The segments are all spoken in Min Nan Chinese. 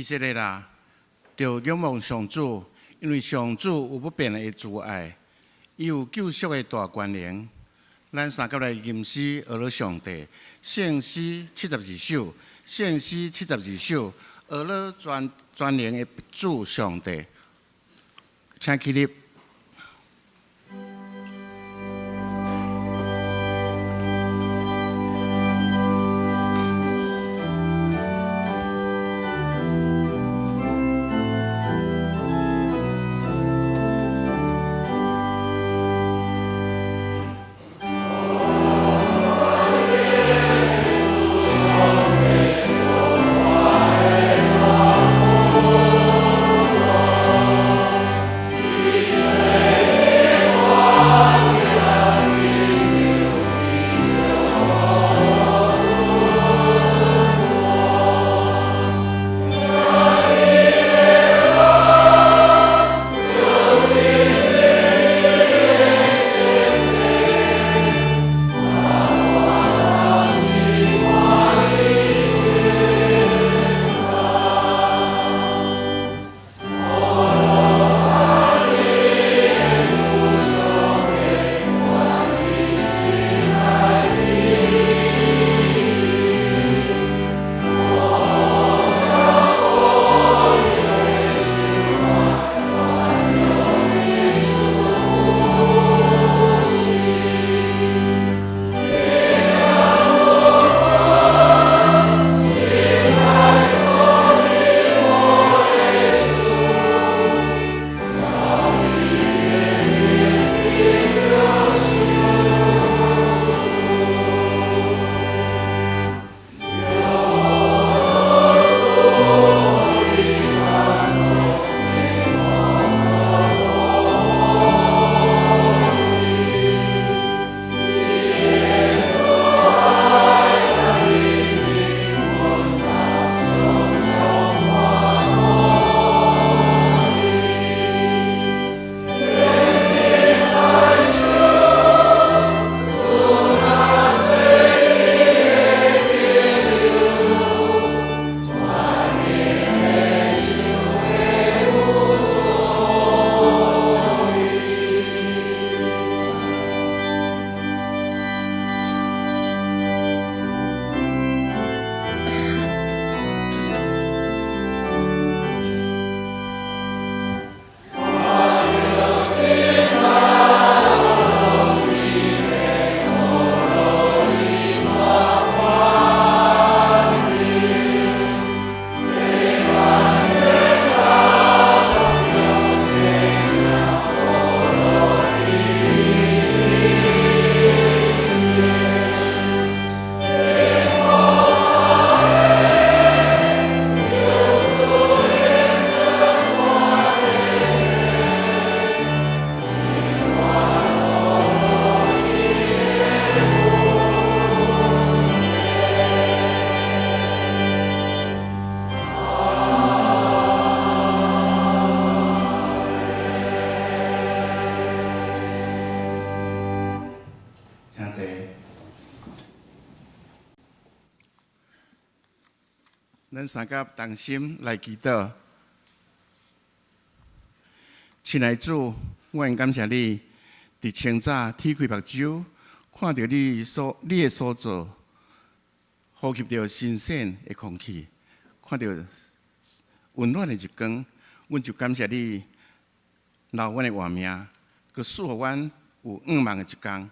色列啊，著仰望上主，因為上主有不變的慈愛，伊有救贖的大權能。咱三佮來吟詩學樂上帝，聖詩七十二首，聖詩七十二首，學樂全全能的主上帝，請起立。請坐。咱三佮同心來祈禱。親愛主，阮感謝你，佇清早鐵開目睭，看著你的所造，呼吸著新鮮的空氣，看著溫暖的日光，阮就感謝你留阮的活命，閣賜予阮有向望的一工。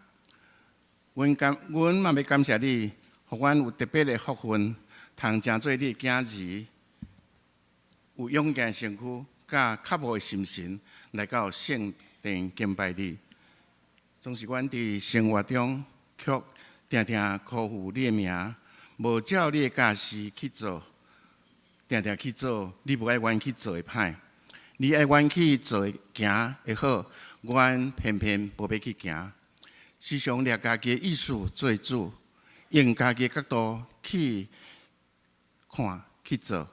阮嘛欲感謝你，予阮有特別的福分，通成做你的囝兒，有勇健的身軀，佮渴慕的心神，來到聖殿敬拜你。總是阮佇生活中，卻定定辜負你的名，無照你的教示去做，定定去做你無愛阮去做的歹。你愛阮去做的行的好，阮偏偏無欲去行。時常掠家己的意思做主，用家己的角度去看去做。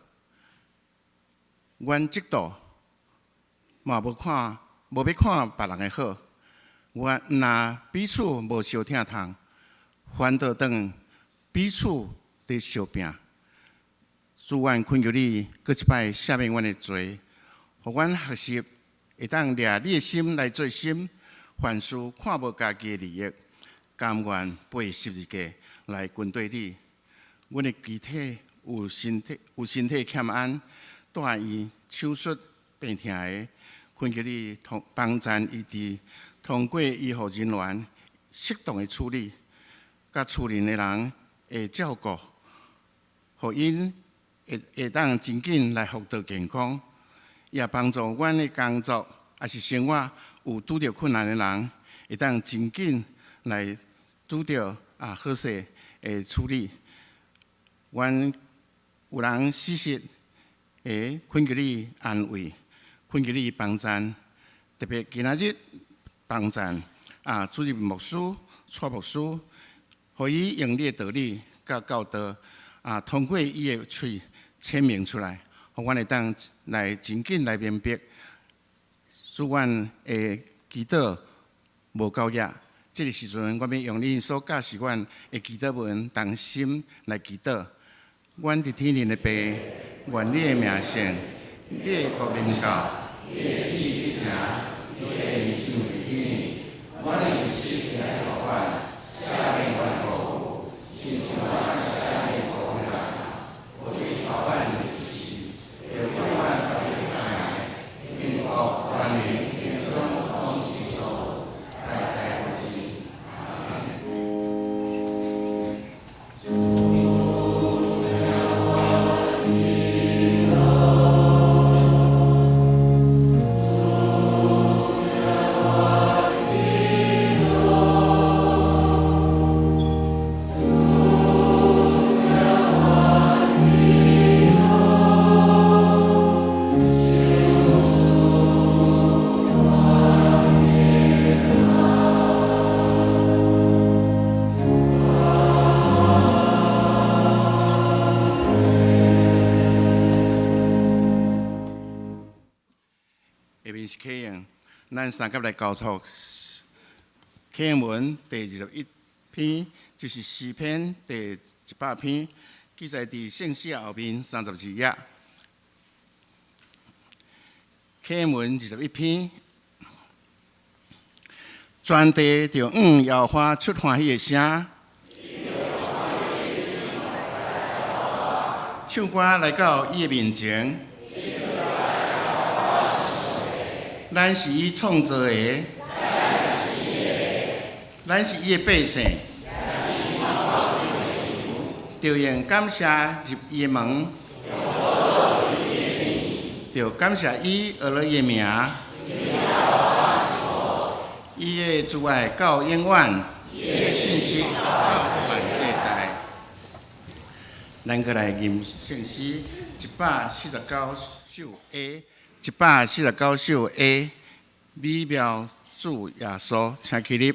阮嫉妒嘛無看，無欲看別人的好。阮若彼此無相疼痛，反倒轉彼此佇相拚。主，阮懇求你，閣一擺赦免阮的罪，予阮學習會當掠你的心來做心，凡事看無家己的利益，甘願背十字架來跟綴你。阮的肢體有身體欠安，蹛醫手術病痛的，懇求你通幫贊醫治，通過醫護人員適當的處理，佮厝內的人會照顧，予𪜶會當真緊來復得健康，也幫助阮的工作，抑是生活有拄著困難的人，會當真緊來拄著好勢的處理。阮有人死昵，會懇求你安慰，懇求你幫贊，特別今仔日幫贊主任牧師、蔡牧師，予伊用你的道理佮教導通過伊的喙顯明出來，予阮會當來真緊來明白。主，阮的祈禱無夠額，這个時陣，我欲用恁所教示阮的祈禱文，同心來祈禱。阮佇天頂的父，願你的名聖，你的國臨到，你的旨意行，佇地親像佇天。阮的日食今仔日予阮，赦免阮的過誤，親像阮赦免過誤的人。無得帶阮入試，著救阮脫離歹的。因為國、權能、榮光，攏是你所有，代代無盡。阿們。下面是啟應，咱三佮來交託啟應文第21篇，就是詩篇第100篇，記載佇聖詩後面32頁。啟應文21篇，全地著向耶和華出歡喜的聲，唱歌來到伊的面前。咱是伊創造的，咱是伊的百姓，著用感謝入伊的門，著感謝伊學了伊的名，伊的慈愛到永遠，伊的信實到萬世代。咱閣來吟聖詩149首 A。149首 A，美妙主耶穌，請起立。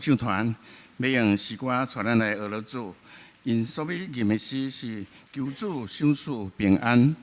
唱團欲用詩歌帶咱來學樂主，𪜶所欲吟的詩是求主賞賜平安。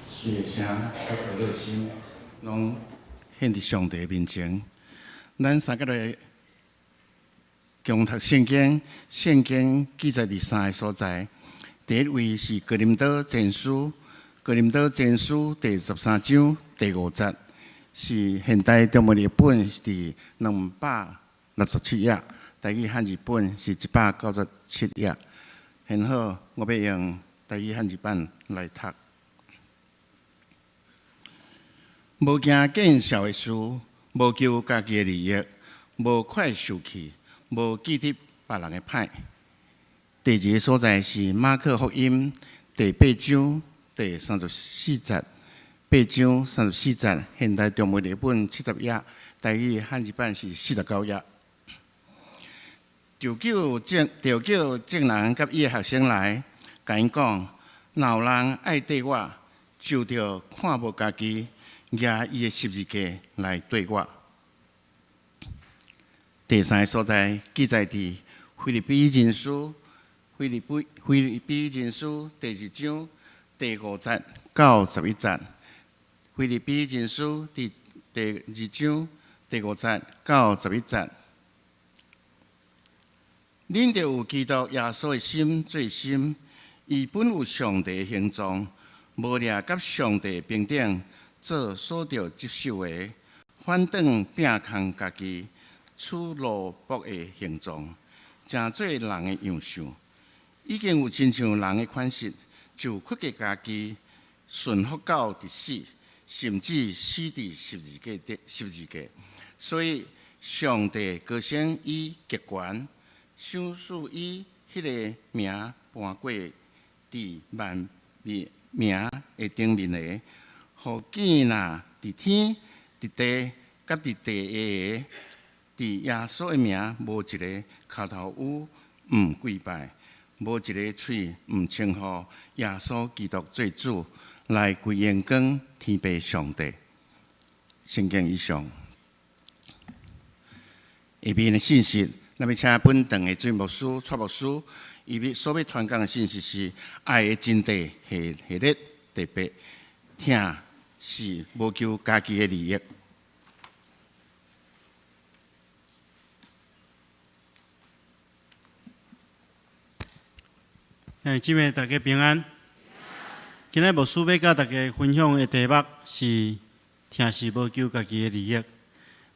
水的聲佮和樂心，攏獻佇上帝面前。咱三個來共讀聖經，聖經記載佇三個所在。第一位是哥林多前書，哥林多前書第十三章第五節，是現代中文譯本是267頁，台語漢字本是197頁。現好，我欲用台語漢字版來讀。無驚見笑的事，無求家己的利益，無快受氣，無記得別人的歹。第二个所在是馬可福音第八章第三十四節，八章三十四節，現代中文譯本70頁，台語漢字版是49頁。就叫眾人佮伊的學生來，共𪜶講：若有人愛綴我，就著看無家己，舉伊的十字架來綴我。第三个所在記載佇腓立比人書，腓立比人書第二章第五節到11節。腓立比人書第二章第五節到11節。恁著有基督耶穌的心做心，伊本有上帝的形狀，無掠佮上帝平等做所著執守的，反轉摒空家己，取奴僕的形狀，成做人的樣相。已經有親像人的款式，就屈過家己，順服到佇死，甚至死佇十字架頂。十字架。所以上帝高升伊極懸，賞賜伊彼个名攀過佇萬名的頂面的，予見若佇天、佇地、佮佇地下的，佇耶穌的名，無一个跤頭趺毋跪拜，無一个喙毋稱呼耶穌基督做主，來歸榮光天父上帝。聖經以上。下面的信息，咱欲請本堂的鄭牧師、蔡牧師，伊欲所欲傳講的信息是愛的真諦系系列第八，疼是無求家己的利益。兄弟姊妹，大家平安。今仔牧師欲佮大家分享的題目是疼是無求家己的利益。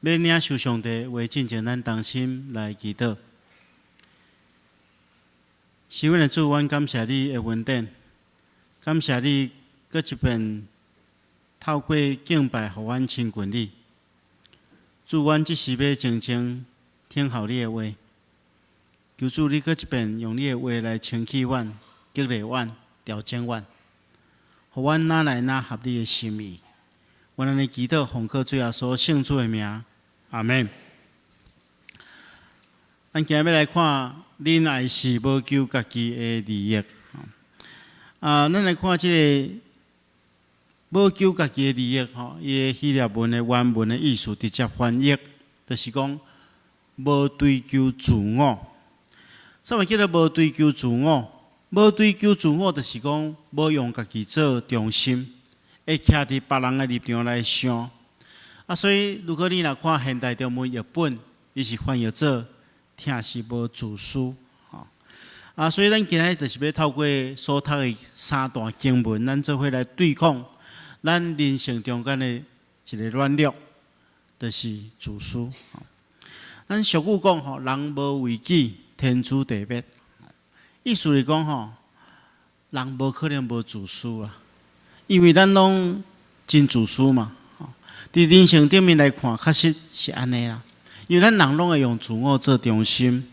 欲領受上帝話進前，咱同心來祈禱。是阮的主，阮感謝你的恩典，感謝你閣一遍透過敬拜，予阮親近你。主，阮這時欲靜靜聽候你的話。求主，你閣一遍用你的話來清洗阮、激勵阮、調整阮，予阮愈來愈合你的心意。阮按呢祈禱，奉靠主耶穌聖子的名，阿們。咱今仔欲來看，仁愛是無求家己的利益。啊，咱來看這个無求家己的利益，吼，伊的希臘文的原文的意思直接翻譯，就是講無追求自我。啥物叫做無追求自我？無追求自我，就是講無用家己做中心。會徛佇別人的立場來想，啊，所以如果你若看現代中文譯本，伊是翻譯做疼是無自私，吼。啊，所以咱今仔日就是欲透過所讀的三段經文，咱做伙來對抗咱人生中間的一个軟弱，就是自私。咱俗語講吼，人無為己，天誅地滅。意思是講吼，人無可能無自私啦。因為咱攏真自私嘛，佇人生頂面來看，確實是按呢啦。因為咱人攏會用自我做中心，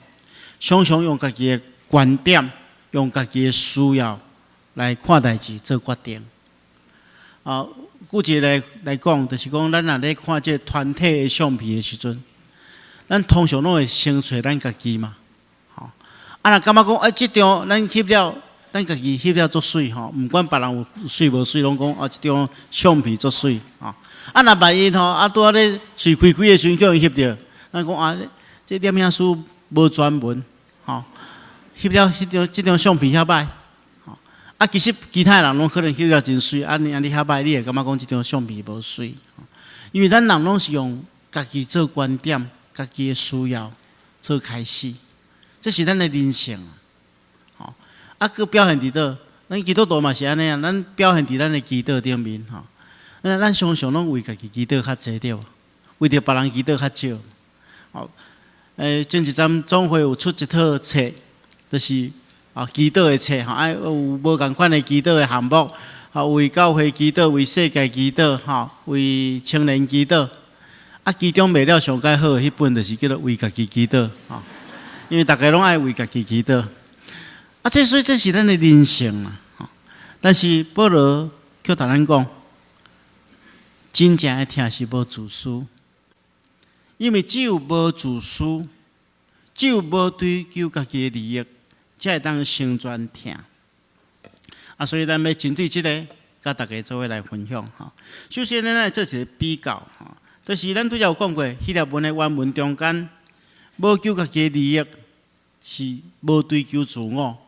常常用家己的觀點、用家己的需要來看代誌、做決定。啊，舉一个來講，就是講咱若咧看這个團體的相片的時陣，咱通常攏會先揣咱家己嘛，吼。啊，若感覺講，欸，這張咱翕了。咱家己翕了足媠吼，毋管別人有媠無媠，攏講哦，這張相片足媠吼。啊，若萬一吼，啊拄仔咧喙開開的時陣，予人翕著，咱講啊，這攝影師無專門吼，翕了彼張這張相片遐歹吼。啊，其實其他的人攏可能翕了真媠，啊，你按呢遐歹，你會感覺講這張相片無媠。因為咱人攏是用家己做觀點、家己的需要做開始，這是咱的人性。啊，閣表現佇佗？咱基督徒嘛是按呢啊，咱表現佇咱的祈禱頂面吼。咱常常攏為家己祈禱較濟對無？為著別人祈禱較少。吼，前一陣總會有出一套冊，就是啊祈禱的冊吼，啊有無仝款的祈禱的項目，啊為教會祈禱，為世界祈禱，吼，為青年祈禱。啊，其中賣了上蓋好的彼本，就是叫做為家己祈禱，吼，因為逐家攏愛為家己祈禱。啊，這所以這是咱的人性啦，吼。但是保羅卻共咱講，真正的疼是無自私，因為只有無自私，只有無追求家己的利益，才會當成全疼。啊，所以咱欲針對這个，佮大家做伙來分享吼。首先，咱來做一个比較吼，就是咱拄才有講過，希臘文的原文中間，無求家己的利益，是無追求自我。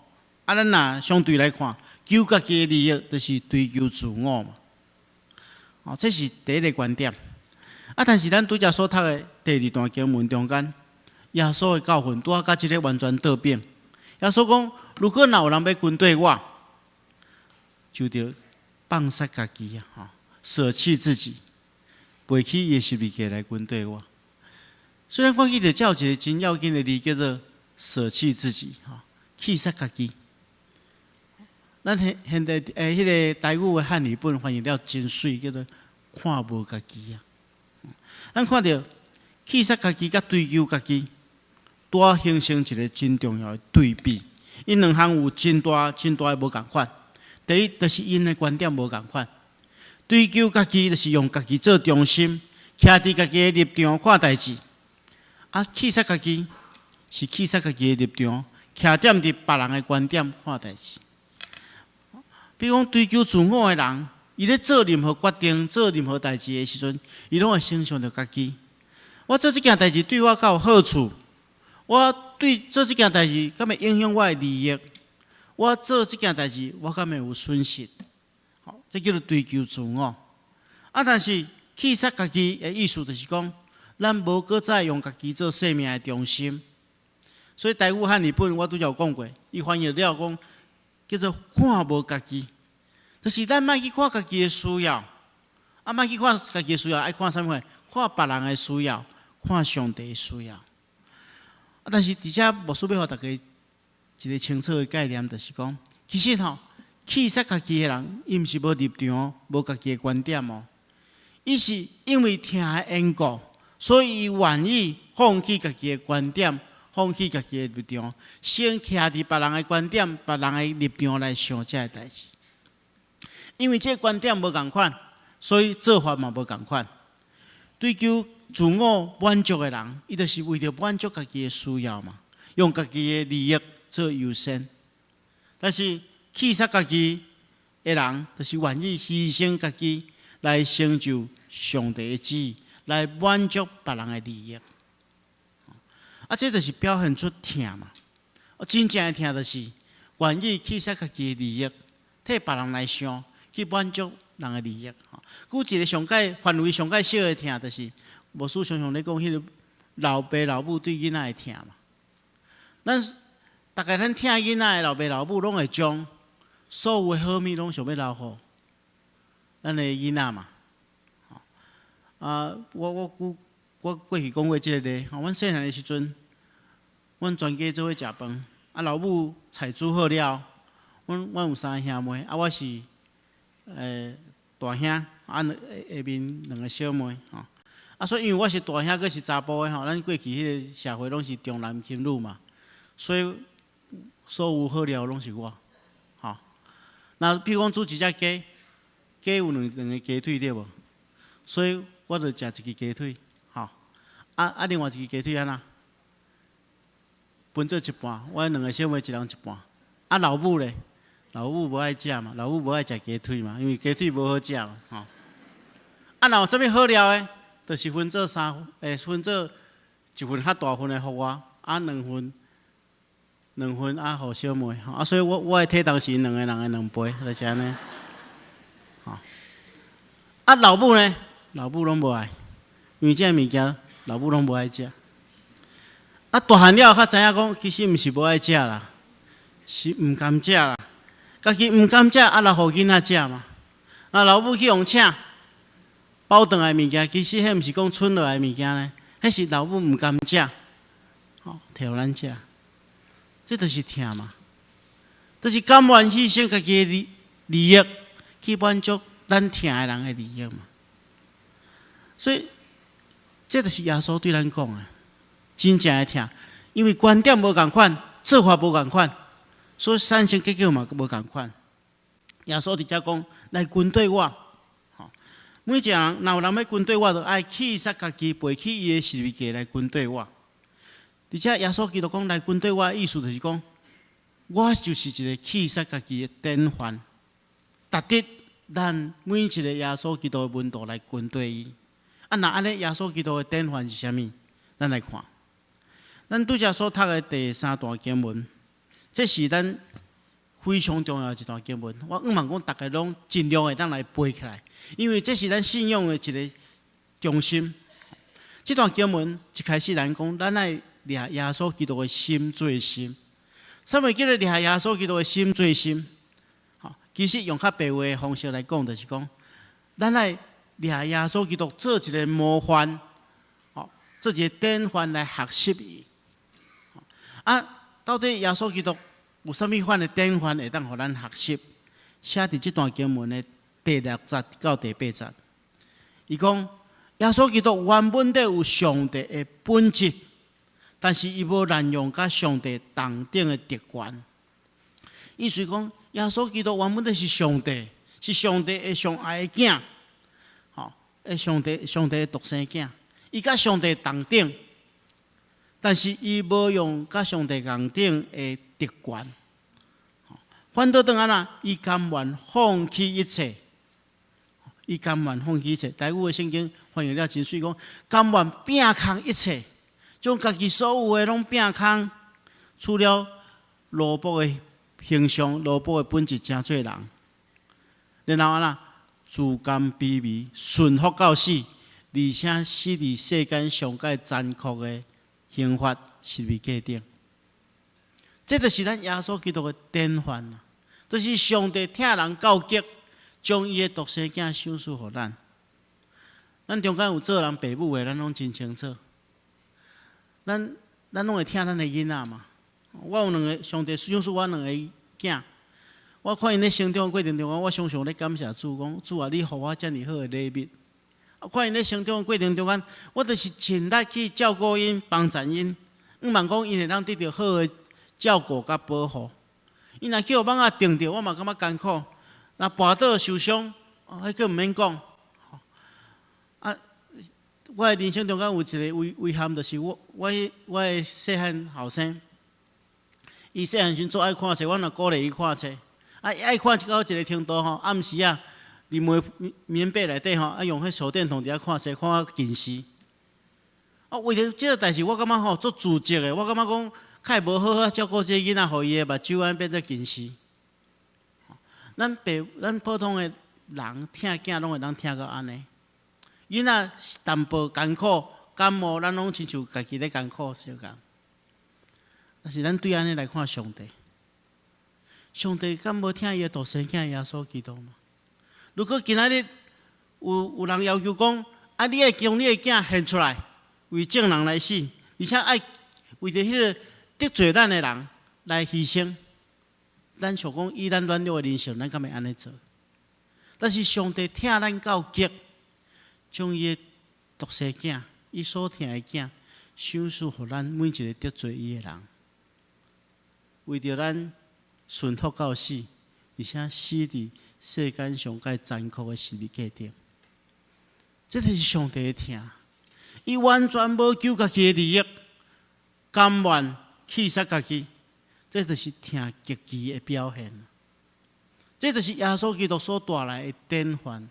啊，咱若相對來看，求家己的利益，就是追求自我嘛。哦，這是第一个觀點。啊，但是咱拄才所讀的第二段經文中間，耶穌的教訓拄仔佮這个完全倒反。耶穌講：如果若有人欲跟綴我，就著放殺家己啊！吼，捨棄自己，背起伊的十字架來跟綴我。雖然看起來，這有一个真要緊的字，叫做捨棄自己，吼，棄殺家己。咱現現代欸，彼个台語的漢語本翻譯了真媠，叫做看無家己啊。咱看著棄殺家己佮追求家己，拄仔形成一个真重要的對比。𪜶兩項有真大真大的無仝款。第一，就是𪜶的觀點無仝款。追求家己就是用家己做中心，徛佇家己的立場看代誌。啊，棄殺家己是棄殺家己的立場，徛踮佇別人的觀點看代誌。比如講，追求自我的人，伊咧做任何決定、做任何代誌的時陣，伊攏會先想著家己。我做這件代誌對我敢有好處？我對做這件代誌敢會影響我的利益？我做這件代誌，我敢會有損失？吼，這叫做追求自我。啊，但是棄殺家己的意思就是講，咱無閣再用家己做生命的中心。所以台語漢譯本我拄才有講過，伊翻譯了講叫做看無家己，就是咱莫去看家己的需要，啊，莫去看家己的需要，愛看啥物款？看別人的需要，看上帝的需要。啊，但是佇遮牧師欲予大家一个清楚的概念，就是講，其實吼，棄殺家己的人，伊毋是無立場、無家己的觀點哦，伊是因為疼的緣故，所以伊願意放棄家己的觀點，放棄家己的立場，先徛佇別人的觀點、別人的立場來想這个代誌。因為這个觀點無仝款，所以做法嘛無仝款。追求自我滿足的人，伊就是為著滿足家己的需要嘛，用家己的利益做優先。但是棄殺家己的人，就是願意犧牲家己來成就上帝的旨意，來滿足別人的利益。啊，這就是表現出疼嘛。真正的疼就是願意棄殺家己的利益，替別人來想，去滿足人的利益。舉一个上蓋範圍上蓋小的疼，就是牧師常常咧講，彼个老爸老母對囡仔的疼嘛。咱逐家咱疼囡仔的老爸老母，攏會將所有的好物攏想欲留予咱的囡仔嘛。啊，我過去講過這个例，阮細漢的時陣，阮全家做伙食飯，啊老母菜煮好了，阮有三个兄妹，啊我是大兄，啊下面兩个小妹吼。啊所以因為我是大兄，閣是查埔的吼，咱過去彼个社會攏是重男輕女嘛，所以所有好料攏是我，吼。若比如講煮一隻雞，雞有兩個雞腿對無？所以我就食一支雞腿，吼。啊，另外一支雞腿按怎？分做一半，我兩个小妹一人一半。啊，老母咧，老母無愛食嘛，老母無愛食雞腿嘛，因為雞腿無好食嘛，吼。啊，若有啥物好料的，就是分做三，分做一份較大份的予我，啊，兩份啊，予小妹，啊，所以我的體重是𪜶兩个人的兩倍，就是按呢。吼。啊，老母呢？老母攏無愛，因為這个物件老母攏無愛食。啊，大漢了才知影講，其實毋是無愛食啦，是毋甘食啦。家己毋甘食，啊，留予囡仔食嘛。啊，老母去予請包轉來物件，其實彼毋是講剩落來物件呢，彼是老母毋甘食，吼，提予咱食。這就是疼嘛，就是甘願犧牲家己的利益，去滿足咱疼的人的利益嘛。所以，這就是耶穌對咱講的，真正的疼，因為觀點無仝款，做法無仝款，所以產生結果嘛無仝款。耶穌佇遮講，來跟隨我，吼，每一個人，若有人欲跟隨我，就愛棄殺家己，背起伊的十字架來跟隨我。而且耶穌基督講來跟隨我的意思，就是講，我就是一個棄殺家己的典範，值得咱每一個耶穌基督的門徒來跟隨伊。啊，若按呢，耶穌基督的典範是啥物？咱來看，咱拄才所讀的第三段經文，這是咱非常重要的一段經文。我向望講，逐家攏盡量會當來背起來，因為這是咱信仰的一个中心。這段經文一開始咱講，咱愛掠耶穌基督的心做心。啥物叫做掠耶穌基督的心做心？吼，其實用較白話的方式來講，就是講，咱愛掠耶穌基督做一个模範，吼，做一个典範來學習伊。啊，到底耶穌基督有啥物款的典範會當予咱學習？寫佇這段經文的第六節到第八節，伊講耶穌基督原本底有上帝的本質，但是伊無濫用佮上帝同等的特權。意思講，耶穌基督原本底是上帝，是上帝的上愛的囝，吼，上帝的獨生囝，伊佮上帝同等，但是伊無用佮上帝同等的特權。反倒轉按怎？伊甘願放棄一切，伊甘願放棄一切。台語的聖經翻譯了真媠，講甘願摒空一切，將家己所有的攏摒空，取了奴僕的形象、奴僕的本質，成做人。然後按怎？自甘卑微，順服到死，而且死佇世間上蓋殘酷的刑罰十字架頂。這就是咱耶穌基督的典範啊！就是上帝疼人到極，將伊的獨生囝賞賜予咱。咱中間有做人爸母的，咱攏真清楚。咱攏會疼咱的囡仔嘛。我有兩个，上帝賞賜我兩个囝。我看𪜶咧成長過程中間，我常常咧感謝主，講主啊，你予我遮爾好的禮物。啊，看𪜶咧成長過程中間，我就是盡力去照顧𪜶、幫助𪜶，向望講𪜶會當得著好的照顧佮保護。𪜶若去予蠓仔叮著，我嘛感覺艱苦。若跋倒受傷，彼閣毋免講。啊，我的人生中間有一个遺憾，就是我的細漢後生，伊細漢時足愛看冊，我若鼓勵伊看冊，啊，愛看到一个程度吼，暗時啊，佇棉被內底吼，啊，用彼手電筒佇遐看冊，看到近視。啊，為著這个代誌，我感覺吼足自責的，我感覺講較會無好好照顧這个囡仔，予伊的目睭按呢變做近視。咱普通的人疼囝攏會當疼到按呢。囡仔淡薄艱苦感冒，咱攏親像家己咧艱苦相仝。但是咱對按呢來看上帝，上帝敢無疼伊的獨生囝耶穌基督嗎？如果今仔日有人要求講，啊，你愛將你的囝獻出來，為眾人來死，而且愛為著彼个得罪咱的人來犧牲，咱想講以咱軟弱的人性，咱敢會按呢做？但是上帝疼咱到極，將伊的獨生囝，伊所疼的囝，賞賜予咱每一个得罪伊的人，為著咱順服到死，而且死佇世間上蓋殘酷的十字架頂。這就是上帝的疼，伊完全無求家己的利益，甘願棄殺家己，這就是疼極其的表現。這就是耶穌基督所帶來的典範。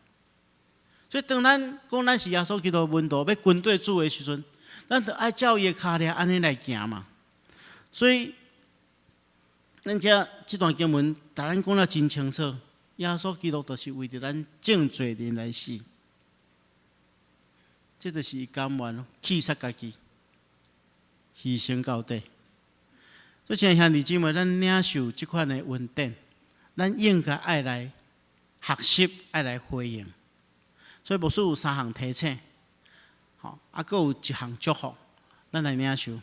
所以，當咱講咱是耶穌基督的門徒，欲跟綴主的時陣，咱就愛照伊的跤跡按呢來行嘛。所以，咱這段經文，共咱講得真清楚。耶穌基督就是為著咱眾罪人來死，這就是伊甘願棄殺家己，犧牲到底。所以，親愛兄弟姊妹，咱領受這款的恩典，咱應該愛來學習，愛來回應。所以，牧師有三項提醒，吼，啊，閣有一項祝福，咱來領受。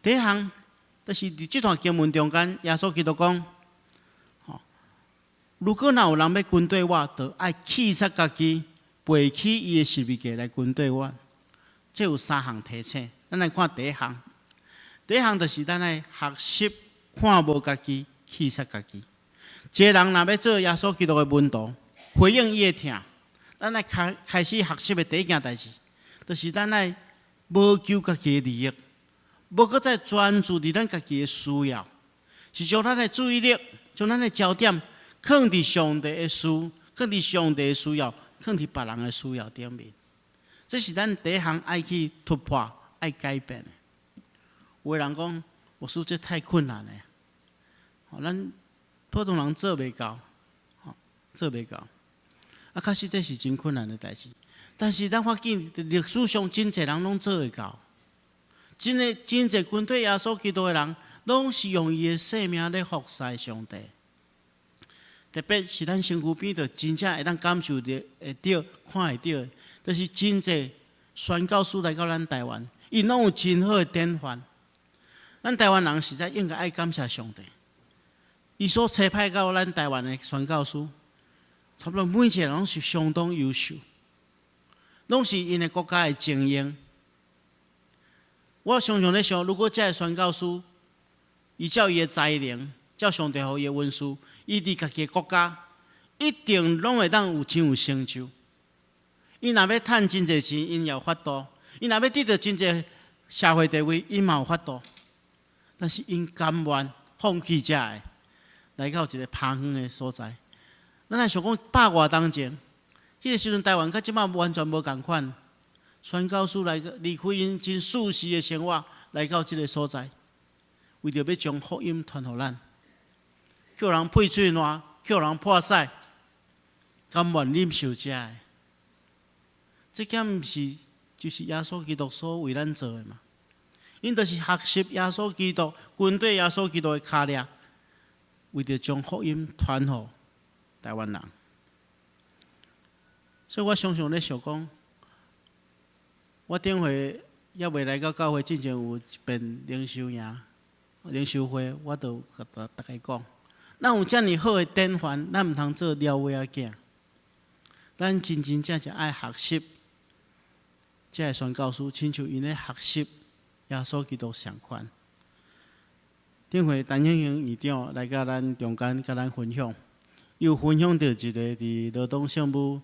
第一項，就是佇這段經文中間，耶穌基督講，吼，如果若有人欲跟綴我，就愛棄殺家己，背起伊的十字架來跟綴我。這有三項提醒，咱來看第一項。第一項就是咱愛學習看無家己，棄殺家己。一个人若欲做耶穌基督的門徒，回應伊的疼，咱愛開始學習的第一件代誌，就是咱愛無求家己的利益，無閣再專注佇咱家己的需要，是將咱的注意力、將咱的焦點，囥佇上帝的事，囥佇上帝的需要，囥佇別人的需要頂面。這是咱第一項愛去突破、愛改變的。有的人講，牧師這太困難了，咱普通人做袂到，做袂到。啊，確實這是真困難的代誌。但是咱發現歷史上真濟人攏做會到，真的真濟跟綴耶穌基督的人，攏是用伊的生命咧服侍上帝。特別是咱身軀邊，就真正會當感受著會著、看會著的，就是真濟宣教師來到咱台灣，𪜶攏有真好的典範。咱台灣人實在應該愛感謝上帝，伊所差派到咱台灣的宣教師，差不多每一个人攏是相當優秀。攏是𪜶的國家的精英。我常常咧想，如果這个宣教師，伊照伊的才能，照上帝予伊的恩賜，伊佇家己的國家，一定攏會當有真有成就。伊若欲趁真濟錢，𪜶也有法度；伊若欲得著真濟社會地位，𪜶嘛有法度。但是𪜶甘願放棄這个，來到一个偏遠的所在。咱來想講百外冬前，彼个時陣台灣佮這擺完全無仝款。宣教師來離開𪜶真舒適的生活，來到這个所在，為著欲將福音傳予咱，予人屁喙瀾，予人破屎，甘願忍受這个。這敢毋是就是耶穌基督所為咱做的嗎？𪜶就是學習耶穌基督，跟綴耶穌基督的跤跡，為著將福音傳予台灣人。所以我常常咧想講，我頂回猶未來到教會進前有一遍靈修營、靈修會，我都共大家講，咱有遮爾好的典範，咱毋通做鳥尾仔囝。咱真真正正愛學習這个宣教師，親像𪜶咧學習耶穌基督相款。頂回陳興興院長來佮咱中間佮咱分享，伊有分享著一个佇羅東聖母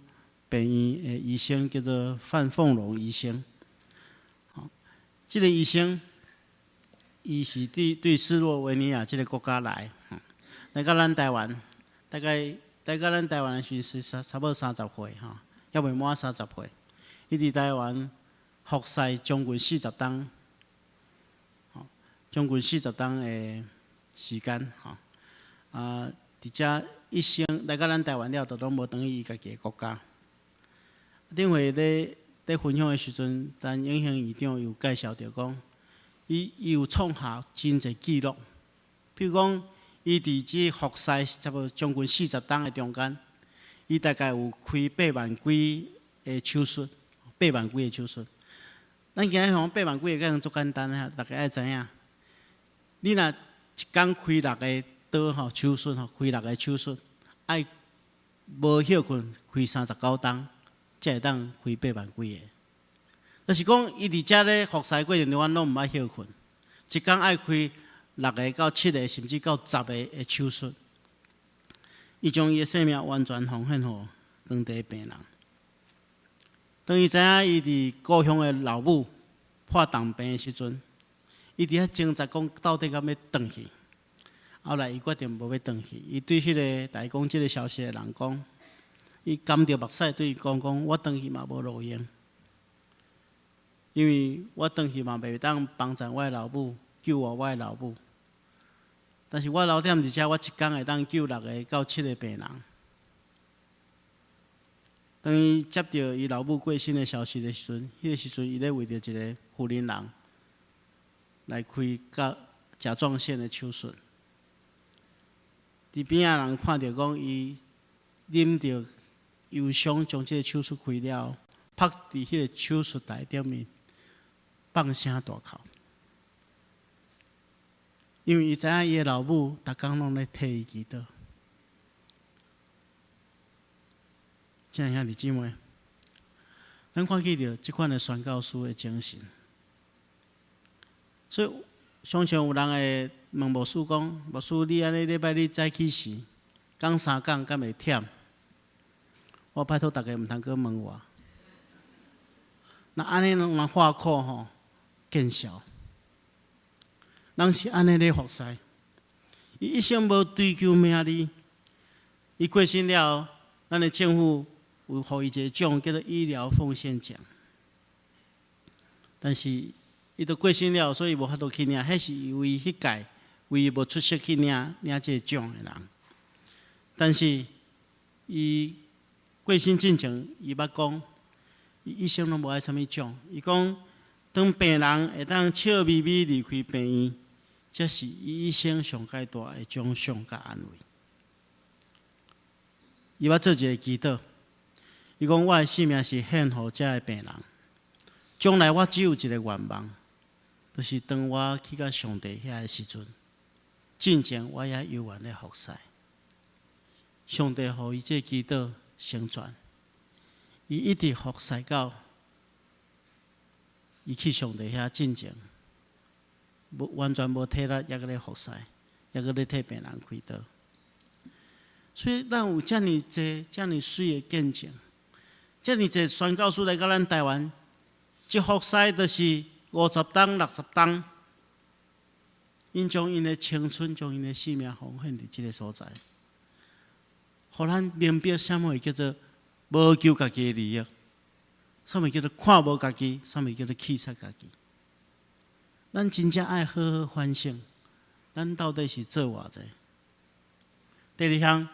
病院的醫生，叫做范鳳龍醫生。這个醫生，伊是對斯洛維尼亞這个國家來，來到咱台灣，大概來到咱台灣的時陣是差不多30歲吼，猶未滿30歲。伊佇台灣服侍將近四十冬，將近四十冬的時間吼。啊，佇遮一生來到咱台灣了，就攏無轉去伊家己的國家。頂回咧分享的時陣，陳永興院長有介紹著講，伊有創下真濟紀錄，比如講，伊佇這服侍差不多將近四十冬的中間，伊大概有開8萬幾个手術，八萬幾个手術。咱今日講八萬幾个，敢若足簡單哈，大家愛知影。你若一工開六个刀吼手術吼，開六个手術，愛無歇睏開39冬，才會當開八萬幾个。就是講，伊佇遮咧服侍過程中間攏毋愛歇睏，一工愛開六个到七个，甚至到十個的手術。伊將伊的生命完全奉獻予當地病人。當伊知影伊佇故鄉的老母破重病的時陣，伊佇遐掙扎講到底敢欲轉去。後來伊決定無欲轉去，伊對彼个共伊講這个消息的人講，伊含著目屎對伊講講，我轉去嘛無路用，因為我轉去嘛袂當幫助我的老母，救活我的老母。但是我留踮佇遮，我一工會當救六个到七个病人。當伊接著伊老母過身的消息的時陣，彼个時陣伊咧為著一个婦人人來開甲狀腺的手術。佇邊仔人看著講，伊忍著憂傷，將這个手術開了，趴佇彼個手術台頂面放聲大哭，因為伊知影伊的老母逐工攏咧替伊祈禱。親愛兄弟姊妹，咱看見著這款的宣教師的精神，所以常常有人會問牧師講：牧師，你按呢禮拜日早起時講三講，敢會忝？我拜託大家毋通閣問我。若按呢攏人話苦吼，見笑。人是按呢咧服侍，伊一生無追求名利，伊過身了後，咱的政府有予伊一个獎，叫做醫療奉獻獎。但是伊都過身了，所以無法度去領。彼是唯彼屆唯一無出席去領這个獎的人。但是伊過身進前，伊捌講，伊一生攏無愛啥物獎。伊講，當病人會當笑眯眯離開病院，這是伊一生上蓋大的獎賞佮安慰。伊捌做一个祈禱，伊講我的性命是獻予遮个病人，將來我只有一个願望，就是當我去到上帝遐的時陣，進前我也猶原咧服侍。上帝予伊這个祈禱成全，伊一直服侍到伊去上帝遐進前，無完全無體力，猶閣咧服侍，猶閣咧替病人開刀。所以咱有遮爾濟、遮爾媠的見證，遮爾濟宣教師來到咱台灣，一服侍就是50冬、60冬，𪜶將𪜶的青春、將𪜶的性命奉獻佇這个所在，予咱明白啥物叫做無求家己的利益，啥物叫做看無家己，啥物叫做棄殺家己。咱真正愛好好反省，咱到底是做偌濟？第二項，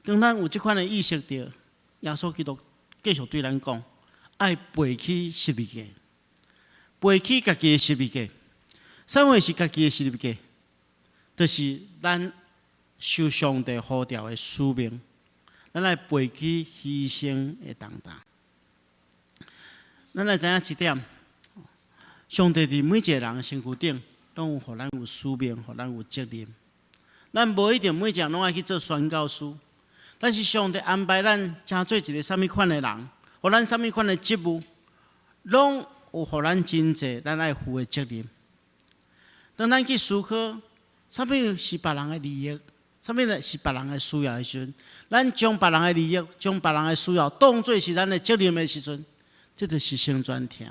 當咱有這款的意識著，耶穌基督繼續對咱講，愛背起十字架，背起家己的十字架。啥物是家己的十字架？就是咱受上帝呼召的使命，咱來背起犧牲的重擔。咱來知影一點，上帝佇每一個人的身軀頂，攏有予咱有使命，予咱有責任。咱無一定每一個人攏愛去做宣教師，但是上帝安排咱成做一個啥物款的人，予咱啥物款的職務，攏有予咱真濟咱愛負的責任。當咱去思考，啥物是別人的利益，啥物是別人的需要的時陣，咱將別人的利益、將別人的需要當做是咱的責任的時陣，這就是成全疼。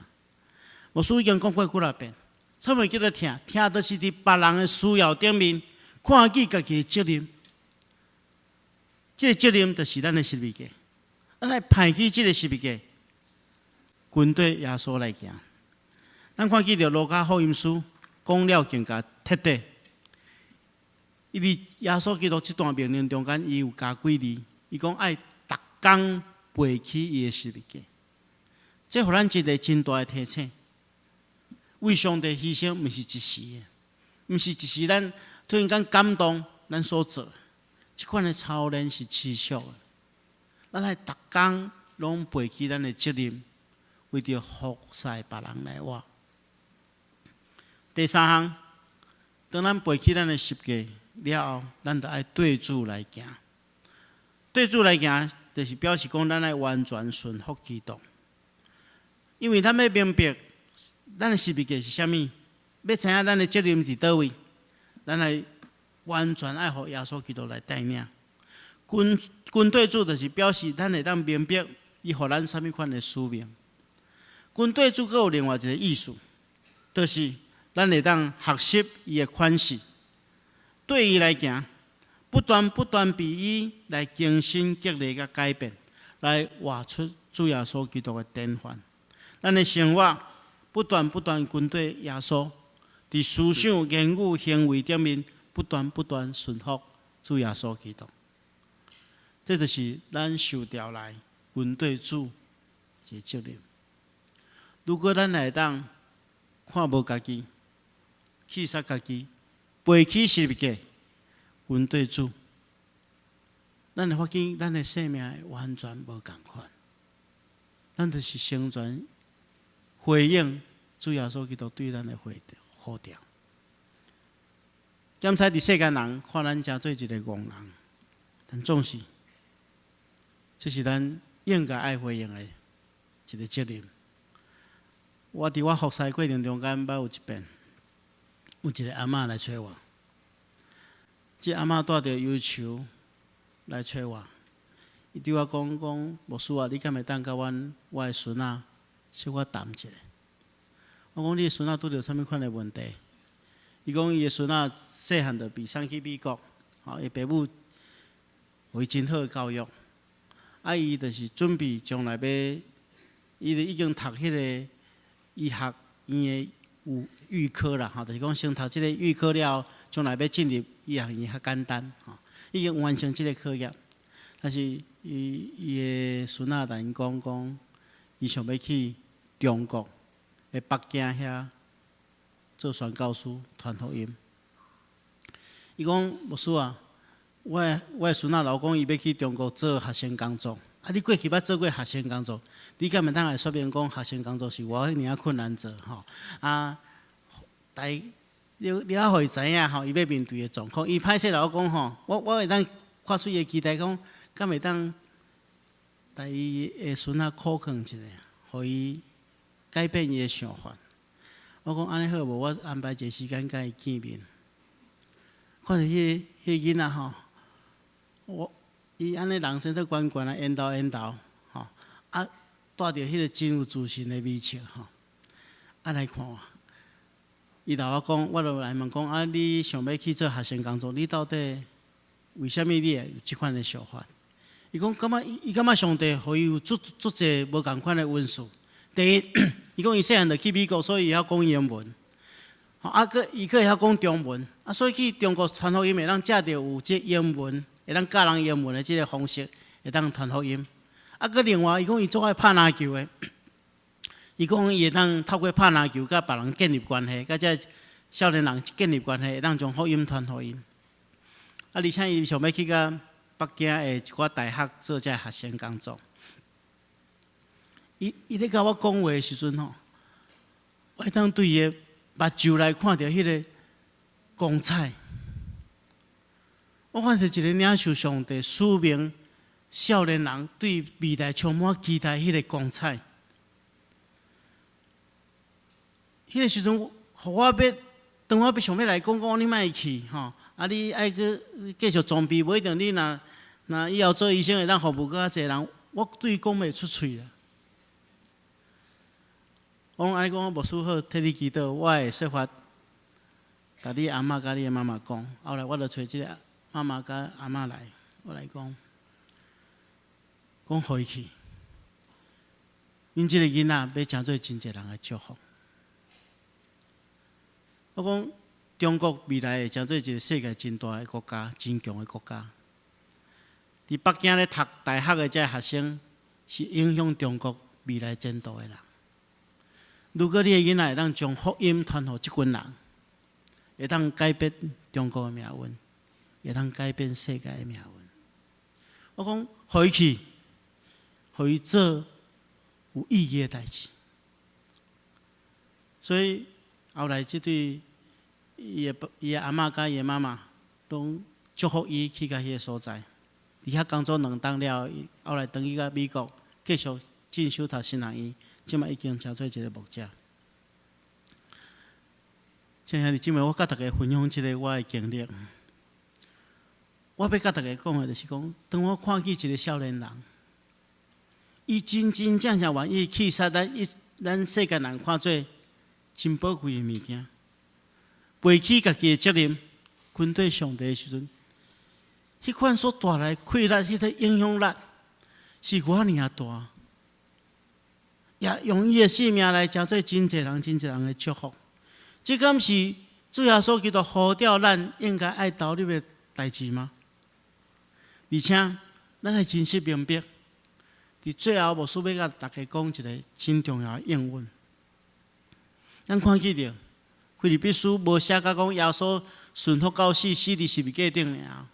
牧師已經講過幾若遍，啥物叫做疼？疼就是佇別人的需要頂面看見家己的責任。這个責任就是咱的十字架，咱來背起這个十字架，跟綴耶穌來行。咱看見著路加福音書講了更加徹底。伊佇耶穌基督這段命令中間，伊有加幾字，伊講愛逐工背起伊的十字架。這予咱一个真大的提醒。為上帝犧牲，毋是一時的，毋是一時咱突然間感動，咱所做。這款的操練是持續的。咱愛逐工攏背起咱的責任，為著服侍別人來活。第三項，當咱背起咱的十架了後，咱就愛對主來行。對主來行，就是表示講咱愛完全順服基督。因為咱欲明白咱的十字架是啥物，欲知影咱的責任佇佗位，咱愛完全愛予耶穌基督來帶領。跟綴主就是表示咱會當明白伊予咱啥物款的使命。跟綴主閣有另外一个意思，就是咱會當學習伊的款式，對伊來行，不斷不斷被伊來更新、激勵佮改變，來活出主耶穌基督的典範。咱的生活不斷不斷跟綴耶穌，佇思想、言語、行為頂面不斷不斷順服主耶穌基督。這就是咱受召來跟綴主一個責任。如果咱會當看無家己，棄殺家己，背起十字架，跟綴主，咱會發現咱的生命會完全無仝款。咱就是成全回應主耶穌基督對咱的呼召。檢採佇世間人看咱誠做一个戇人，但總是這是咱應該愛回應的一个責任。我佇我服侍過程中間，捌有一遍，有一个阿嬤來揣我。這阿嬤帶著憂愁來揣我，伊對我講講，牧師啊，你敢會當佮阮我的孫仔小可談一下？我講你的孫仔拄著啥物款的問題？伊講伊的孫仔細漢就被送去美國，吼，伊爸母予伊真好的教育，啊，伊就是準備將來欲，伊就已經讀彼个醫學院的有預科啦，吼，就是講先讀這个預科了後，將來欲進入醫學院較簡單，吼，已經完成這个課業，但是伊伊的孫仔共𪜶講講，伊想欲去中國的北京遐做宣教師傳福音。伊講牧師啊，我的孫仔老講伊欲去中國做學生工作，啊，你過去捌做過學生工作，你敢會當來說明講學生工作是偌爾仔困難做吼？啊，但你愛予伊知影吼，伊欲面對的狀況。伊歹勢來我講吼，我會當看出伊的期待講，敢會當帶伊的孫仔苦勸一下，予伊改變伊的想法。我講按呢好無？我安排一个時間共伊見面。看著彼个囡仔吼，我伊按呢人生做懸懸啊，緣投緣投吼，啊，帶著彼个真有自信的微笑吼，啊來看我。伊共我講，我就來問講啊，你想欲去做學生工作，你到底為啥物你會有這款的想法？伊講感覺伊感覺上帝予伊有足足濟無仝款的恩賜。第一，伊講伊細漢就去美國，所以伊曉講英文。啊，閣伊閣會曉講中文，啊，所以去中國傳福音會當藉著有這英文，會當教人英文的這个方式，會當傳福音。啊，閣另外，伊講伊足愛拍籃球的，伊講伊會當透過拍籃球佮別人建立關係，佮這少年人建立關係，會當將福音傳予𪜶。啊，而且伊想欲去共北京的一寡大學做這學生工作。伊咧共我講話的時陣吼，我會當對伊的目睭來看著彼个光彩。我看著一个領受上帝使命少年人對未來充滿期待彼个光彩。彼个時陣，予我欲當我欲想欲來講講，你莫去吼，啊，你愛閣繼續裝備，無一定你若若以後做醫生會當服務閣較濟人，我對伊講袂出喙啦。我講按呢講，牧師好，替你祈禱，我會設法共你阿嬤佮你的媽媽講。後來我就揣這个媽媽佮阿嬤來，我來講，講予伊去。𪜶這个囡仔欲成做真濟人的祝福。我講中國未來會成做一个世界真大的國家，真強的國家。佇北京咧讀大學的這學生，是影響中國未來前途的人。如果你的囡仔會當將福音傳予這群人，會當改變中國的命運，會當改變世界的命運。我講，予伊去，予伊做有意義的代誌。所以後來這對伊的阿嬤佮伊的媽媽，攏祝福伊去到彼个所在。佇遐工作兩冬了後，後來轉去到美國，繼續進修讀神學院。這馬已經成做一个牧者。親愛的姊妹，我佮大家分享這个我的經歷。我欲佮大家講的，就是講，當我看見一个少年人，伊真真正正願意棄殺咱世間人看做真寶貴的物件，背起家己的責任，跟綴上帝的時陣，彼款所帶來氣力、彼个影響力，是偌爾仔大。也用伊的性命來成做真濟人、真濟人的祝福。這敢是主耶穌基督呼召咱應該愛投入的代誌嗎？而且，咱愛真實明白，佇最後，牧師欲共大家講一个真重要的應允。咱看見著，腓立比書無寫甲講耶穌順服到死，死佇十字架頂爾。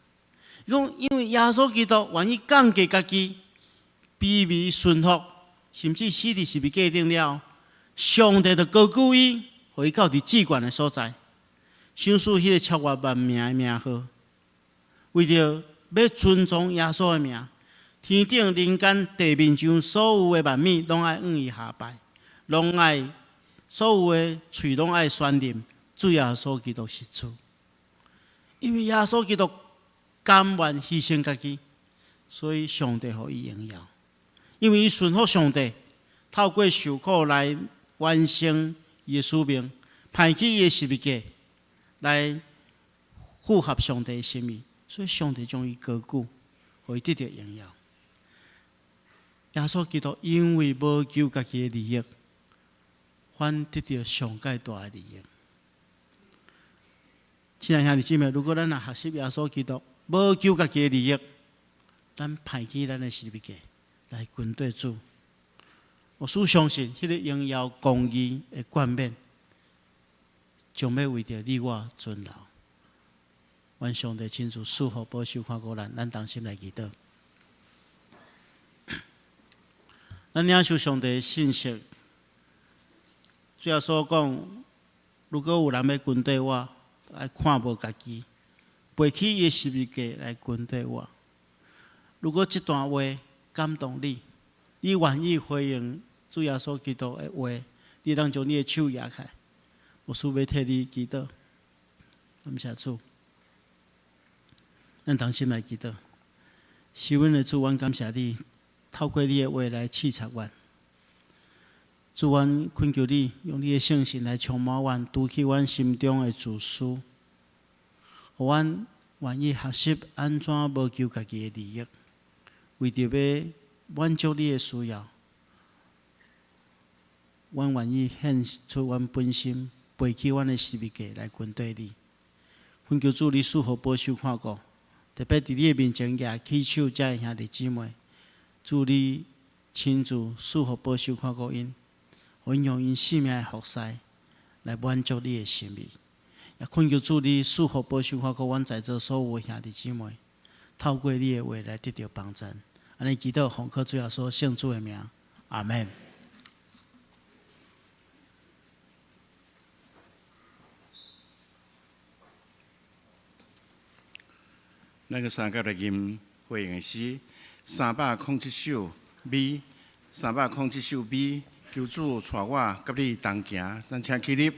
伊講，因為耶穌基督願意降低家己，卑微順服，甚至死佇十字架頂了，上帝就高舉伊，予伊到佇至懸的所在，賞賜彼个超越萬名的名號，為著欲尊崇耶穌的名，天頂人間地面上所有的萬物攏愛向伊下拜，攏愛所有的喙攏愛宣認主耶穌基督是主，因為耶穌基督甘願犧牲家己，所以上帝予伊榮耀。因為伊順服上帝，透過受苦來完成伊的使命，拋棄伊的十字架來符合上帝的心意，所以上帝將伊高舉，予伊得著榮耀。耶穌基督因為無求家己的利益，反得著上蓋大的利益。親愛兄弟姊妹，如果咱若學習耶穌基督，無求家己的利益，咱拋棄咱的十字架來跟綴主，我所相信，彼个榮耀公義的冠冕，將欲為著你我存留。願上帝親自賜福保守看顧咱，咱同心來祈禱。咱領受上帝的信息，主耶穌講：如果有人欲跟綴我，愛看無家己，背起伊的十字架來跟綴我。如果這段話感動你，你願意回應主耶穌基督的話，你會當將你的手舉起來，牧師欲替你祈禱。感謝主，咱同心來祈禱。是阮的主，阮感謝你，透過你的話來刺察阮。主，阮懇求你，用你的聖神來充滿阮，除去阮心中的自私，予阮願意學習按怎無求家己的利益，為著欲滿足你的需要，阮願意獻出阮本心，背起阮的十字架來跟綴你。懇求主，你賜福保守看顧，特別佇你的面前舉起手遮的兄弟姊妹，主你親自賜福保守看顧𪜶，予𪜶用𪜶性命的服侍來滿足你的心意。也懇求主你賜福保守看顧阮在座所有的兄弟姊妹，透過你的話來得著幫贊。按呢祈禱，奉靠主耶穌聖子的名，阿門。咱閣相佮來吟回應的詩，307首 B，307首 B，求主帶我佮你同行，咱請起立。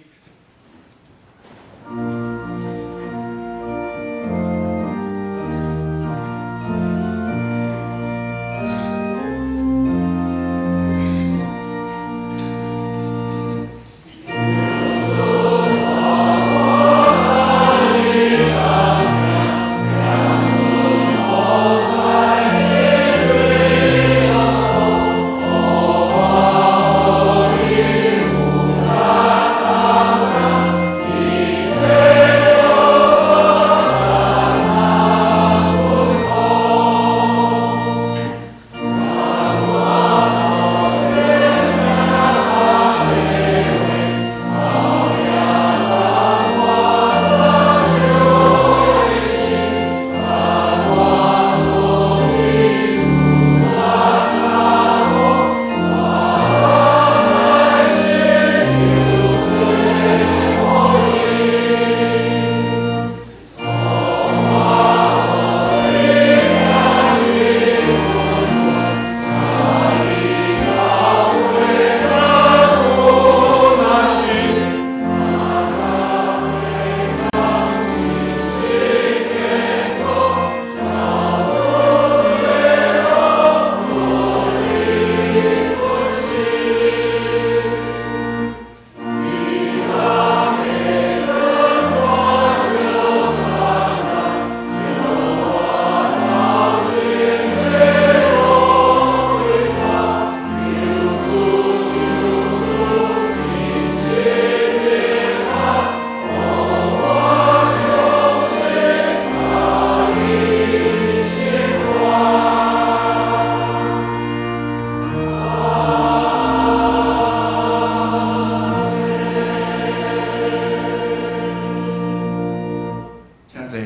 請坐。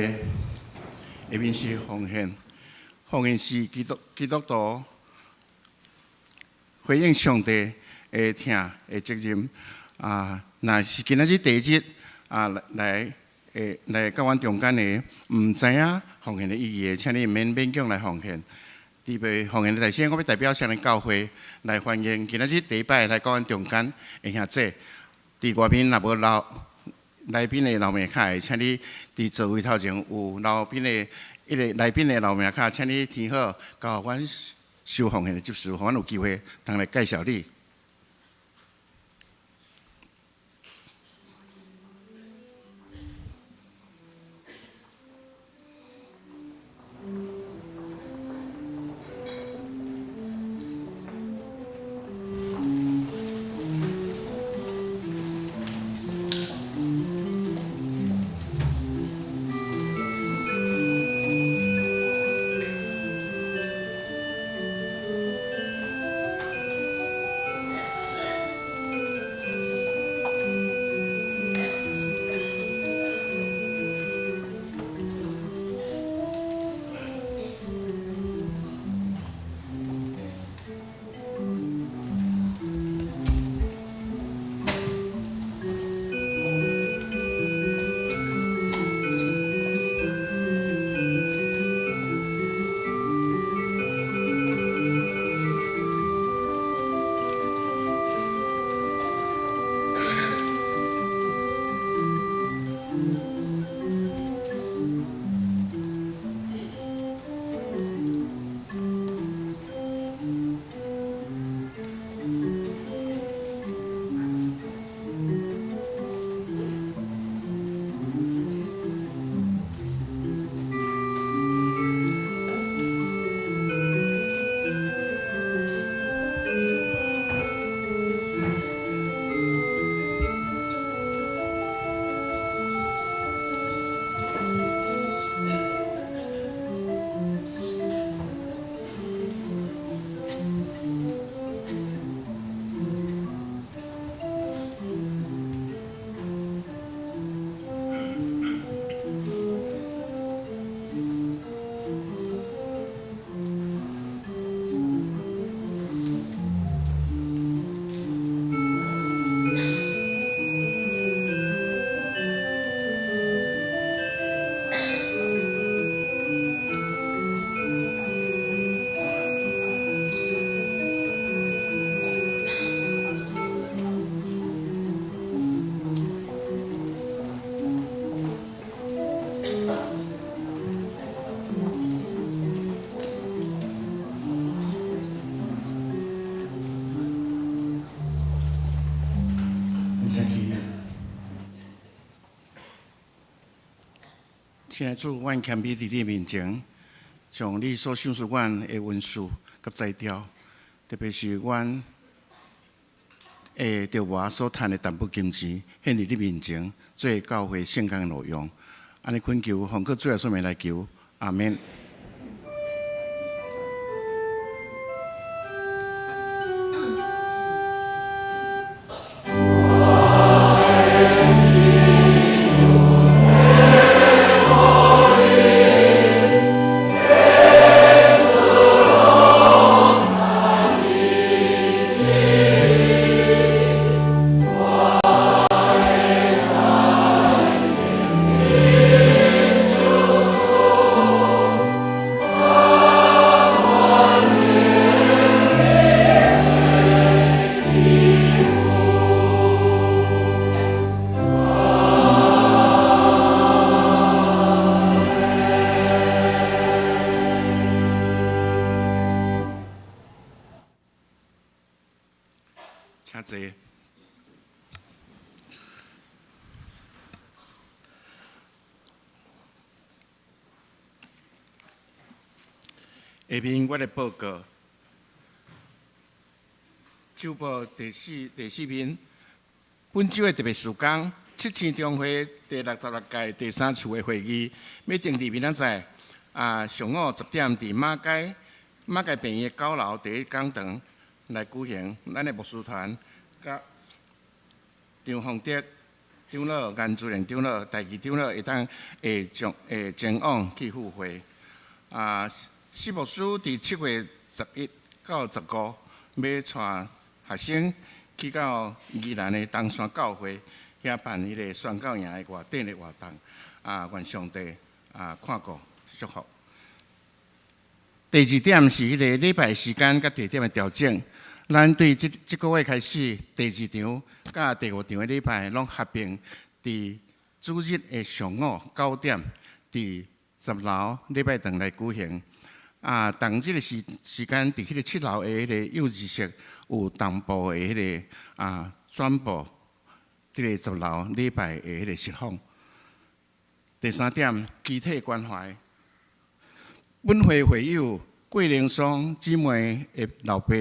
下面是奉獻，奉獻是基督徒回應上帝的疼的責任。啊，若是今仔日第一日啊來會來到阮中間的，毋知影奉獻的意義的，請你毋免勉強來奉獻。預備奉獻的大先，我欲代表雙連教會來歡迎今仔日第一擺來到阮中間的兄姊。佇外面若無留來賓的留名卡的，請你佇座位頭前有留賓的彼个來賓的留名卡，請你填好，交予阮收奉獻的執事，予阮有機會通來介紹你。親愛主，阮謙卑佇你面前，將你所賞賜阮的恩賜佮才調，特別是阮會著我所趁的淡薄金錢，獻佇你面前，做教會聖工的路用。按呢懇求，奉靠主耶穌名來求，阿們。請坐。下面我來報告，週報第四面，本週的特別事工，七星中會第66屆第三次的會議，欲定佇明仔載上午10點，佇馬偕病院的九樓第一講堂來舉行。咱的牧師團佮張鳳德長老、顏主任長老、大義長老會當會將會前往去赴會。施牧師佇7月11到15，欲帶學生去到宜蘭的東山教會，遐辦彼个宣教營的外展的活動。願上帝看顧祝福。第二點是彼个禮拜時間佮地點的調整。咱對這這個月開始，第二場佮第五場的禮拜攏合併佇主日的上午9點，佇10樓禮拜堂來舉行。同這個時間，佇彼个7樓的彼个幼兒室有同步的彼个轉播，這个十樓禮拜的彼个實況。第三點，肢體關懷。本會會友郭玲霜姊妹的老爸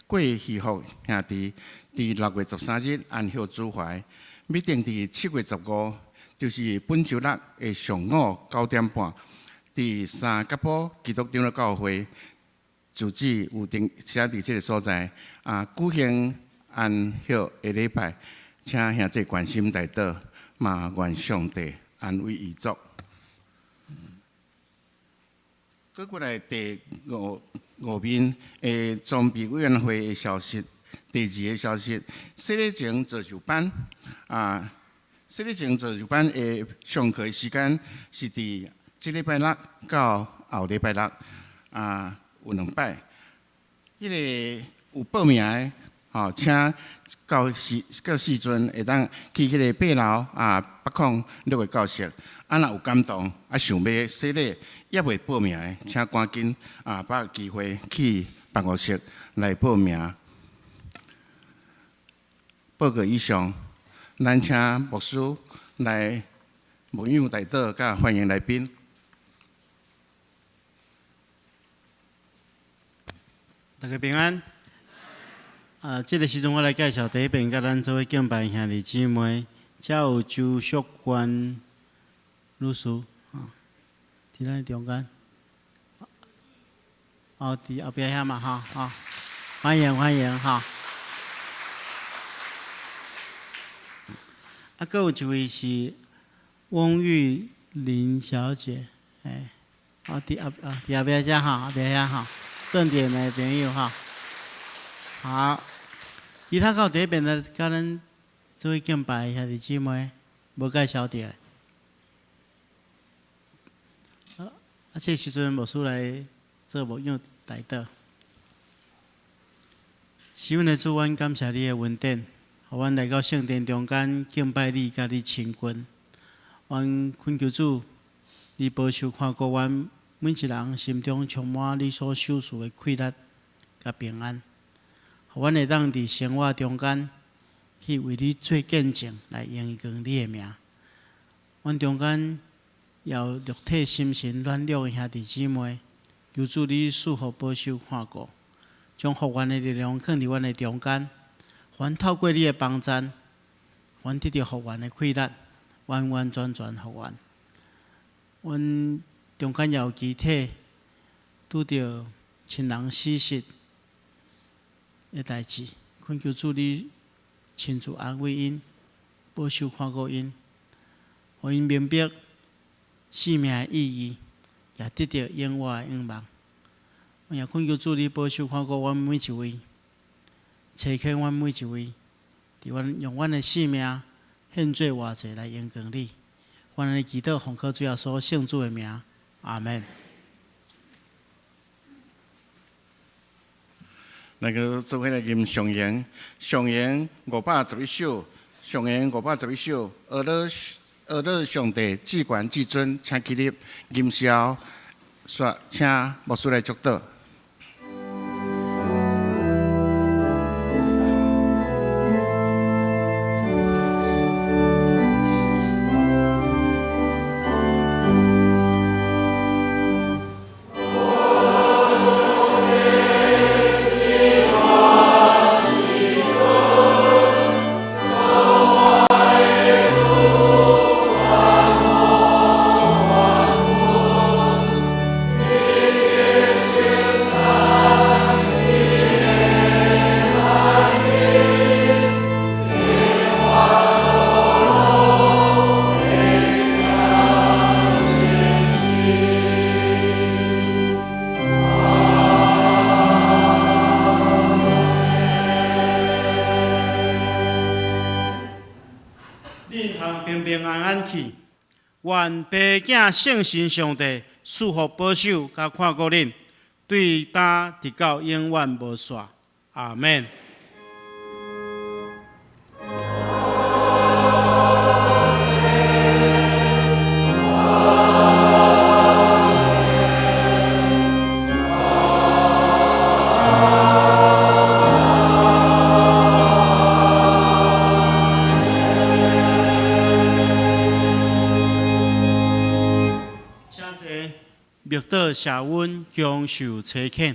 郭喜福兄弟，佇6月13日安息主懷，欲定佇7月15，就是本週六的上午9點半，佇三角埔基督長老教會住址有定寫佇這个所在舉行安息的禮拜，請兄弟關心代禱，嘛願上帝安慰遺族。閣過來第五面的裝備委員會的消息，第二个消息，洗禮前造就班洗禮前造就班的上課時間是佇這禮拜六到後禮拜六有兩擺。彼个有報名的，吼，請到時陣會當去彼个8樓806个教室。若有感動，想欲洗禮，猶未報名的，請趕緊把握機會去辦公室來報名。報告以上，咱請牧師來牧養代禱，佮歡迎來賓。大家平安。這个時陣我來介紹第一遍，佮咱做伙敬拜兄弟姊妹，遮有周淑娟女士，佇咱中間。哦，佇後壁遐嘛，吼，吼，歡迎歡迎，吼。閣有一位是翁玉玲小姐，欸，哦，佇後壁遮吼，後壁遐吼，正點的朋友吼。好，其他到第一遍來佮咱做伙敬拜兄弟姊妹，無介紹著。這個時陣牧師來做牧養代禱。是阮的主，阮感謝你的恩典，予阮來到聖殿中間敬拜你，佮你親近。阮懇求主，你保守看顧阮每一人心中充滿你所賞賜的快樂佮平安，予阮會當佇生活中間去為你做見證，來榮光你的名。阮中間有肉體心神軟弱的兄弟姊妹，求主你賜福保守看顧，將復原的力量放佇阮的中間，阮透過你的幫贊，阮得著復原的氣力，完完全全復原。阮中間也有肢體拄著親人死殯的代誌，懇求主你親自安慰𪜶，保守看顧𪜶，予𪜶明白生命的意義，也得著永活的向望。也懇求主你保守看顧阮每一位，差遣阮每一位，佇阮用阮的生命獻做活祭來榮光你。阮按呢祈禱，奉靠主耶穌聖子的名，阿門。來閣做伙來吟上詠，上詠511首，上詠511首，阿樂阿樂上帝至懸至尊，請起立，吟簫，煞請牧師來祝禱。恁通平平安安去，願父子聖神上帝賜福保守佮看顧恁，對今直到永遠無煞。阿門。請坐，默禱謝恩，享受差遣。